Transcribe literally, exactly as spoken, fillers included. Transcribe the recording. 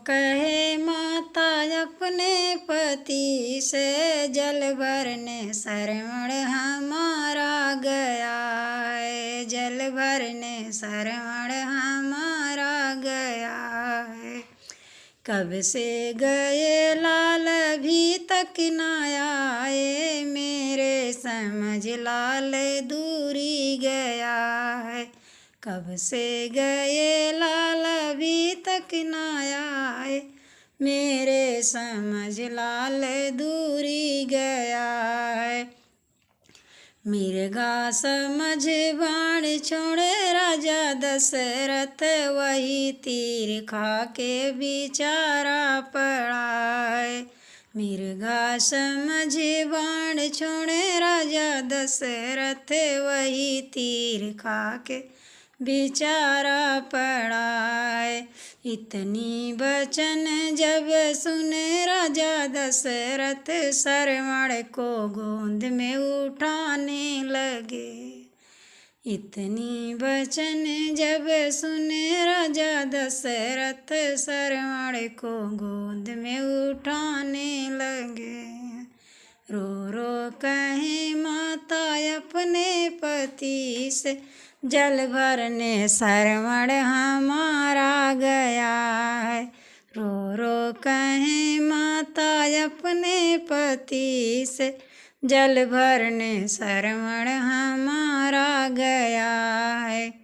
कहे माता अपने पति से, जल भरने श्रवण हमारा गया है, जल भरने श्रवण हमारा गया है। कब से गए लाल अभी तक ना आए, मेरे समझ लाल दूरी गया है। कब से गए लाल अभी तक ना आए, मेरे समझ लाल दूरी गया है। मृगा समझ बाण छोड़े राजा दशरथ, वही तीर खा के बेचारा पड़ा है। मृगा समझ बाण छोड़े राजा दशरथ, वही तीर खा के बेचारा पड़ा है। इतनी वचन जब सुने राजा दशरथ, श्रवण को गोद में उठाने लगे। इतनी वचन जब सुने राजा दशरथ, श्रवण को गोद में उठाने लगे। रो रो कहे माता अपने पति से, जल भरने श्रवण हमारा गया है। रो रो कहे माता अपने पति से, जल भरने श्रवण हमारा गया है।